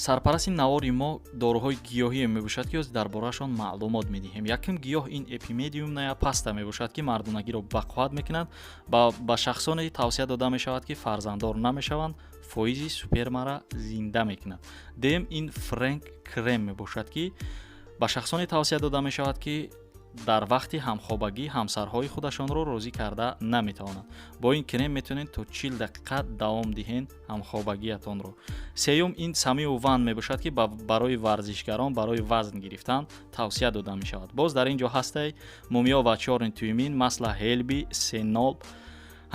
Сарпарасти навори мо доруҳои гиёҳие мебошад, ки ҳозир дар бораашон маълумот медиҳем. Якум гиёҳ ин эпимедиумная паста мебошад, ки мардонагиро бақувват мекунад. Ба шахсоне тавсия дода мешавад, ки фарзанддор намешаванд, фоизи супермара зинда мекунад. Дуюм ин френк крем мебошад, ки ба шахсоне тавсия дода мешавад, ки дар вақти ҳамхобагӣ ҳамсарҳои худашонро розӣ карда наметавонанд. Бо ин крем метавонед то 40 дақиқа давом диҳед ҳамхобагиятонро. Сеюм ин самиу ван мебошад, ки барои варзишгарон барои вазн гирифтан тавсия дода мешавад. Боз дар ин ҷо ҳастай мумиё ва чорни тюймин, масла ҳелби сенол.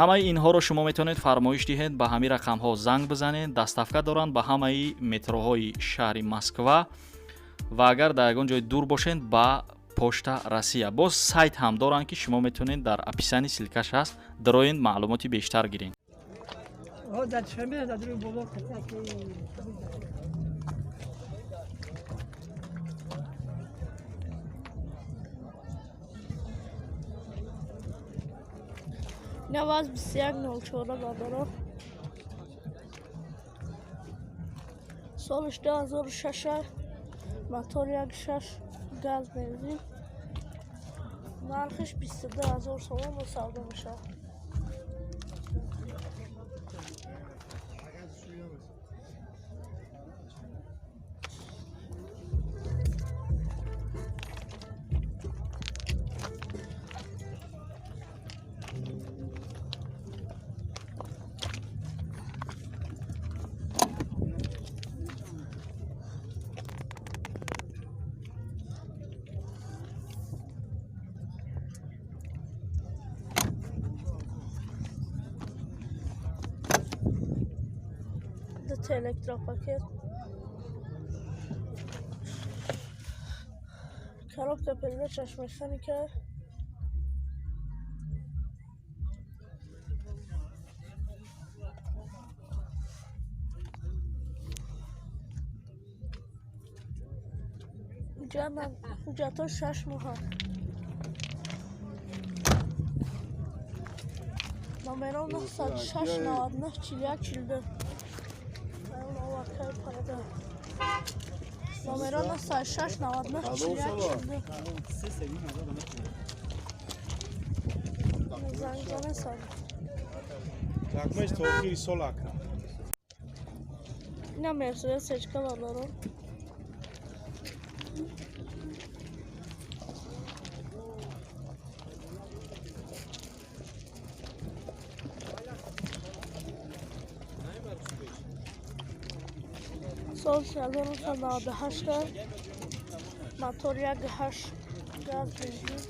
Ҳамаи инҳоро шумо метавонед фармоиш диҳед, ба ҳамин рақамҳо занг бизанед. Доставка доранд ба ҳамаи метроҳои шаҳри Москва ва агар дар ягон ҷои дур бошед, ба Почта Россия. Боз сайт ҳам доранд, ки шумо метавонед, дар описании ссылка ш ҳаст, дароен, маълумоти бештар гиред. Дар Душанбе дар рӯи бозор. Наваз 2104, бародаро. Солиш 2006, мотор 1.6, газ, бензин. Нархиш 22 000 сомон бо савдо мешавад. Дута электропакет, коробка передачаш механика. Ҳуҷҷатҳо 6 моҳа. Номеро 906 99 41 42. Номеро 906 99 41 42. Занг зане сар. Такмеш то охири сол ака. Ина Мерседес сечка, бародарон. Сол 1998, мотор 1.8, газ, бензин.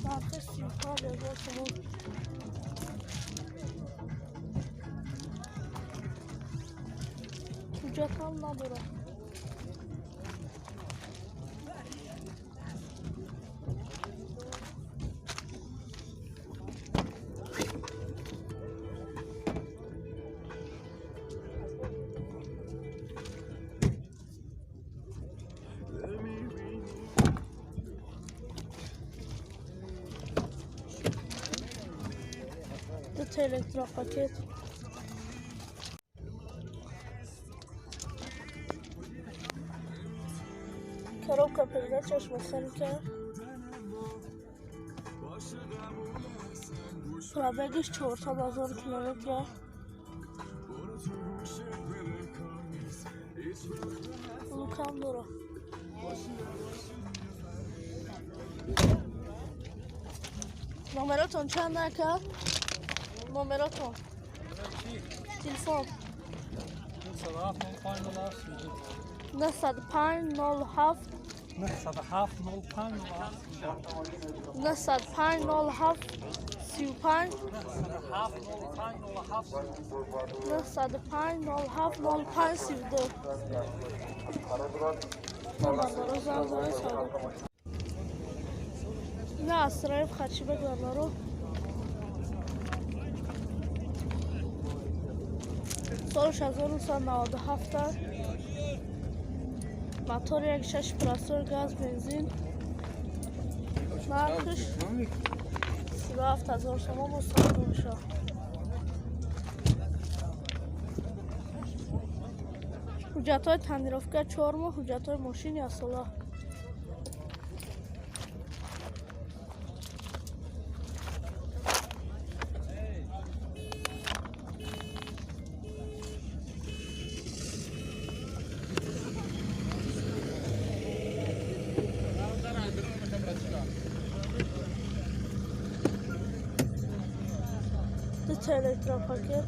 Нархи 35 000 сомон. Ҳуҷҷатам надорад. Дута электропакет. Коробка передачаш механика. Пробегиш 400 000 километра. Лукам дора. Номеротон чанд, ака? Номеротон, телефон? 905 07 907 05 905 07 35 907 05 07 905 07 05 32. Бародаро, занг занед, савдо. Ина Астраев хачибек, бародаро. Соли 1997, мотор 1.6 простой, газ, бензин. Нархиш 37 000 сомон бо савдо мешавад. Ҳуҷҷатҳои тонировка 4 моҳ, ҳуҷҷатҳои мошин 1 сола. Электропакет.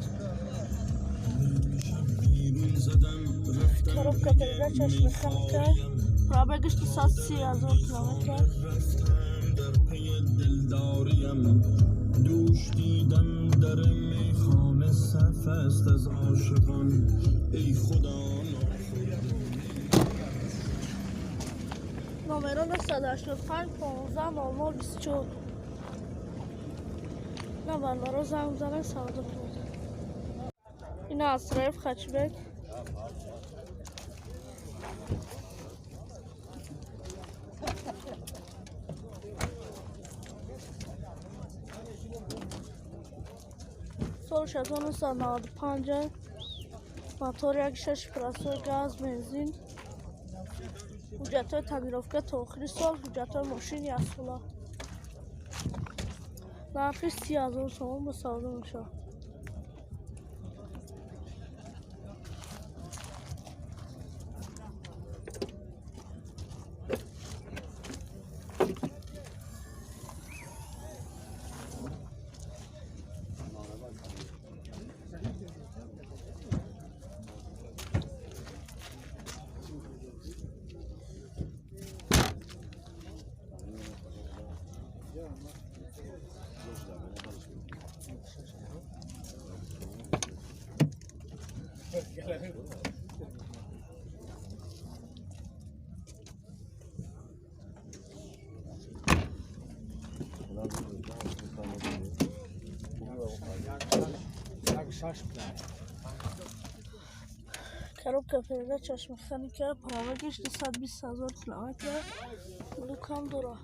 Коробка передача механика. Пробегаш 230 000 километр. Номеро 985 15 00 24. На бардаро занг бизанед, савдо кунед. Ина Асроев Хачбек. Соли 1995, мотор 1.6 просой, газ, бензин. Ҳуҷҷатҳои тонировка то охири сол, ҳуҷҷатҳои мошин 1 сола. Нархи 30 000 сомон ба савдо мешавад. Коробка передачаш механика, пробегаш 220 000 километр, лукам дора.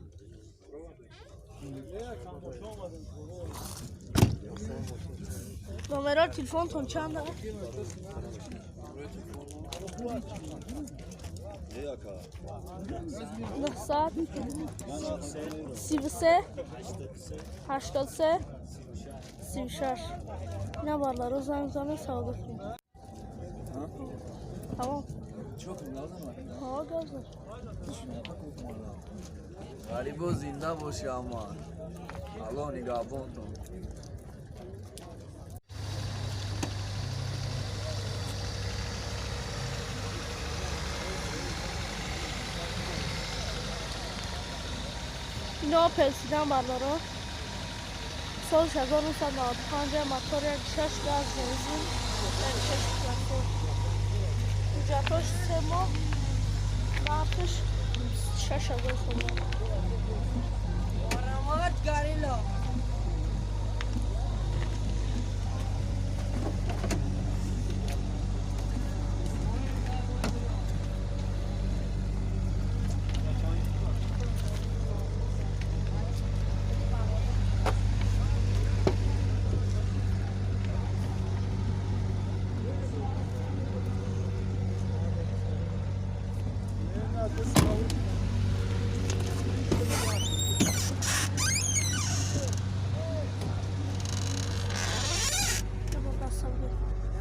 Номеро телефонтон чанд аст? 933 83 36. Ина бардаро занг бизанед, савдо кунед. Тамом. Ҳа, гап зад. Ғарибо зинда боши, аммо Аллоҳ нигаҳбонтон. Ино Опел седан бардаро. Соли 1995, мотор 1.6, газ, бензин, 1.6 трактор. Ҳуҷҷатҳош 3 моҳ, нархиш 6 000 сомон.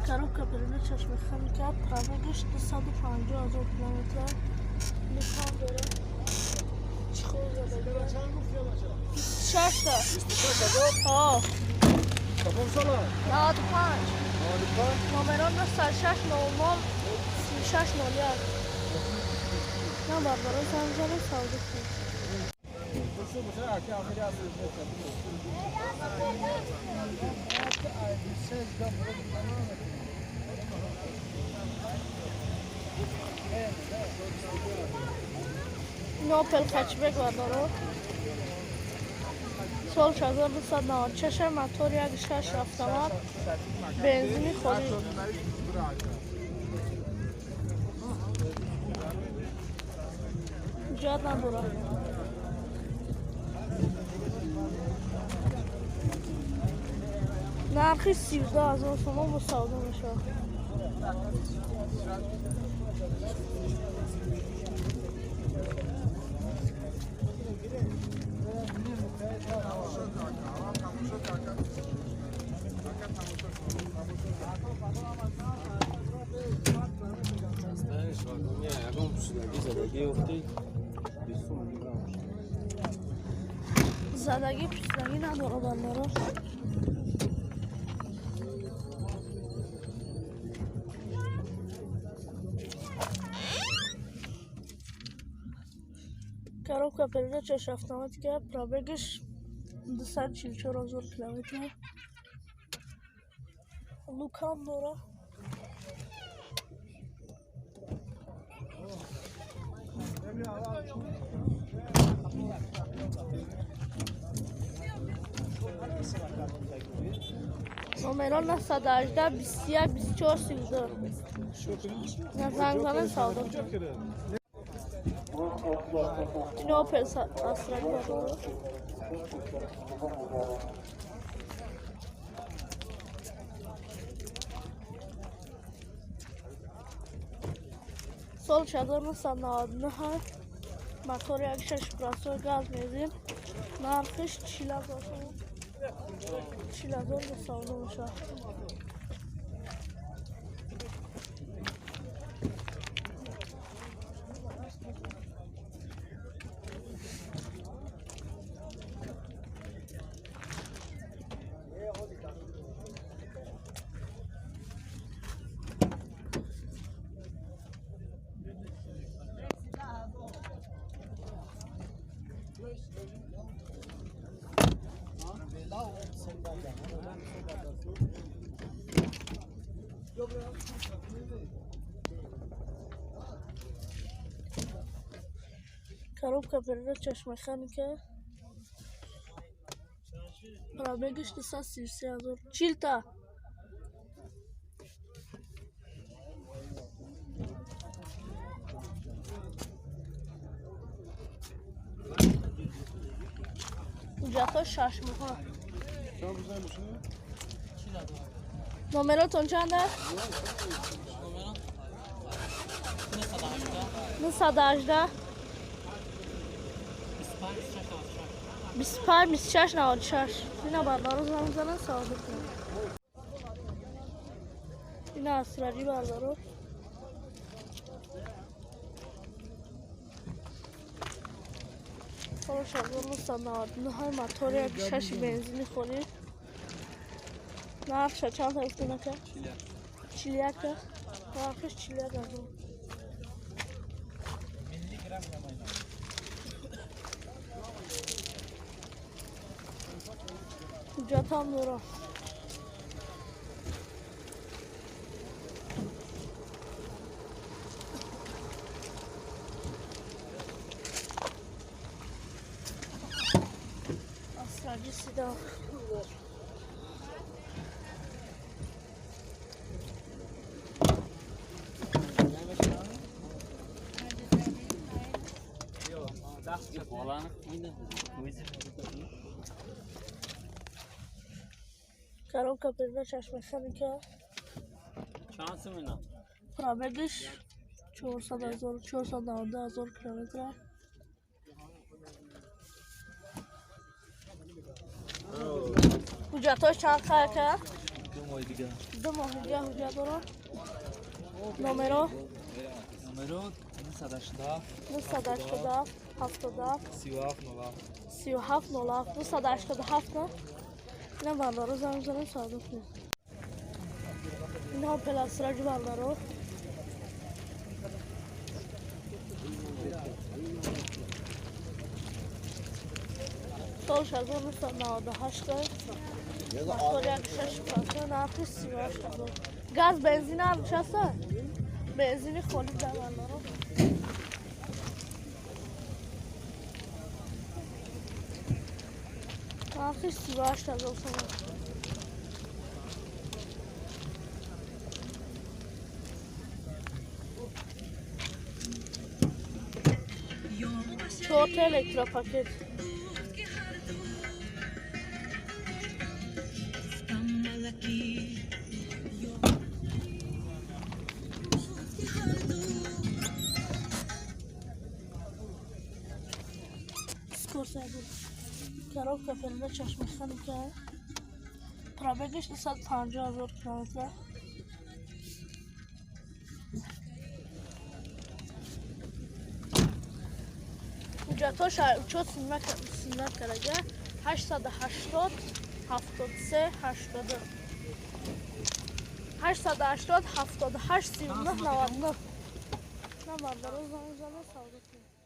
Коробка передачаш механика, пробегаш 250 000 километр. Лукам дора. Чехол задага. 26 та. 26 000? Ҳа. Кадом сола? 95. 95? Номеро 906 00 36 01. На бардаро занг бизанед, савдо кунед. Ин Опел хэтчбек бардаро. Соли 1996, мотор 1.6 автомат, бензини холӣ. Ҳуҷҷат надорад. Нархи 13 000 сомон бо савдо мешавад. Задагӣ пусдагӣ надора бародаро. Коробка передачаш автоматика, пробегаш 244 000 километр. Лукам дора. Номеро 918 21 24 32. Занг занен савдо. Ин Опел Астра бародаро. Сол 1999, мотор 1.6 просой, газ, бензин. Нархиш 40 000 сомон. 40 000 савдо мешавад. Коробка передачаш механика. Пробегаш 233 000. Чилта. Ҳуҷҷатҳо 6 моҳа. Номеротон чанд аст? 918 25 26 96. Ина бародаро занг зананд, савдо кунанд. Ина Астраҷи бародаро. Соли 1999, мотори 1.6 бензини холӣ. Нархша чанд гуфтем ака? 41. Нархиш 41 000. Ҳуҷҷатам дора. Астраҷи седан. Коробка передачаш механика. Пробегаш 400 000, 492 000 километр. Ҳуҷҷатҳош чанд ака? 2 моҳи дига. 2 моҳи дига ҳуҷҷат дорад. Номеро? Номеро 987 987 77 37 07 37 07 987 на? Ина бародаро занг занем, савдо кунем. Ина Опел Астраҷи бародаро. Соли 1998, мотор 1.6 просой, нархи 38 000. Газ, бензин ҳам аст? Бензини холӣ дар бародаро. Нархи 38 000 сомон. Чорта электропакет. Буд. Коробка передачаш механика. Пробегаш 250 000 километр. Ҳуҷҷатҳош учёт симат карага 880 73 82 880 78 39 99. На, бародаро, занг зана, савдо кунед.